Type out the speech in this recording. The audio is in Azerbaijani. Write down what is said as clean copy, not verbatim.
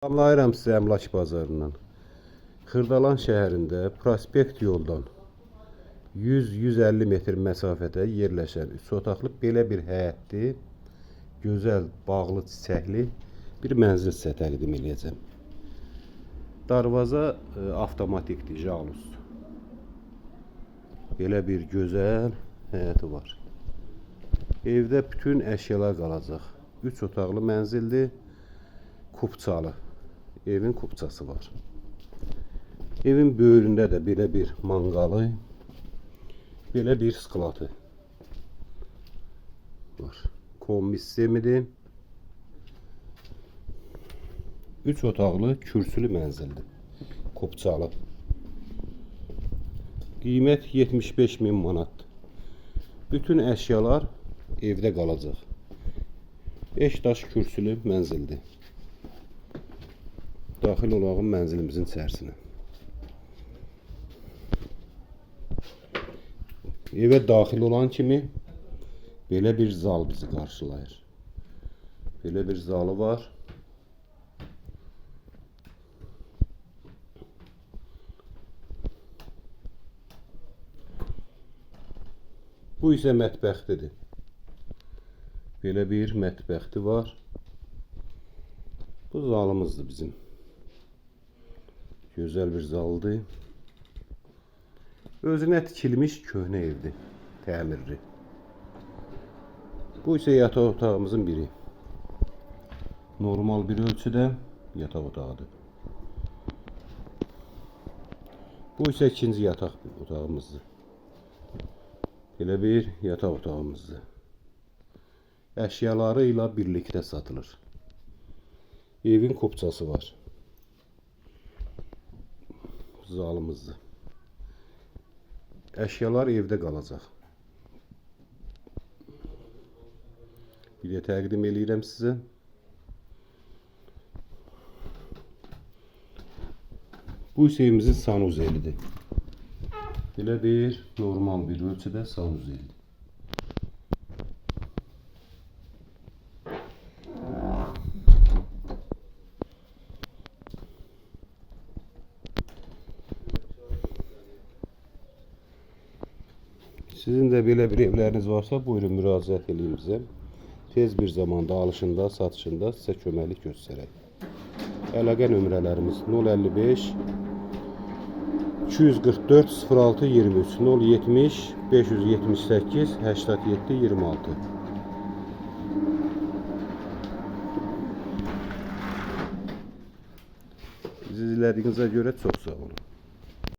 Salamlayıram sizə Əmlak Bazarından. Xırdalan şəhərində Prospekt yoldan 100-150 metr məsafədə yerləşən 3 otaqlı belə bir həyətli, gözəl, bağlı, çiçəkli bir mənzil sizə təqdim eləyəcəm. Darvaza avtomatikdir, jaluz. Belə bir gözəl həyəti var. Evdə bütün əşyalar qalacaq. 3 otaqlı mənzildir. Kupçalı. Evin kupçası var. Evin böyründə də belə bir manqalı, belə bir sklatı var. Kombi sistemidir. 3 otaqlı kürsülü mənzildir. Kupçalı. Qiymət 75 min manatdır. Bütün əşyalar evdə qalacaq. 5 daş kürsülü mənzildir. Daxil olağım mənzilimizin içərisinə. Evə daxil olan kimi belə bir zal bizi qarşılayır. Belə bir zalı var. Bu isə mətbəxtidir. Belə bir mətbəxti var. Bu zalımızdır bizim. Gözəl bir zaldır. Özünə tikilmiş köhnə evdir. Təmirli. Bu isə yataq otağımızın biri. Normal bir ölçüdə yataq otağıdır. Bu isə ikinci yataq otağımızdır. Belə bir yataq otağımızdır. Əşyaları ilə birlikdə satılır. Evin kupçası var. Zalımızdır. Əşyalar evdə qalacaq. Bir də təqdim eləyirəm sizə. Bu isə evimizin sanuzelidir. Belə bir normal bir ölçüdə sanuzelidir. Sizin də belə bir evləriniz varsa, buyurun müraciət eləyin bizə. Tez bir zamanda alışında, satışında sizə köməklik göstərək. Əlaqə nömrələrimiz 055 244 06 23 070 578 87 26. Bizi izlədiyinizə görə çox sağ olun.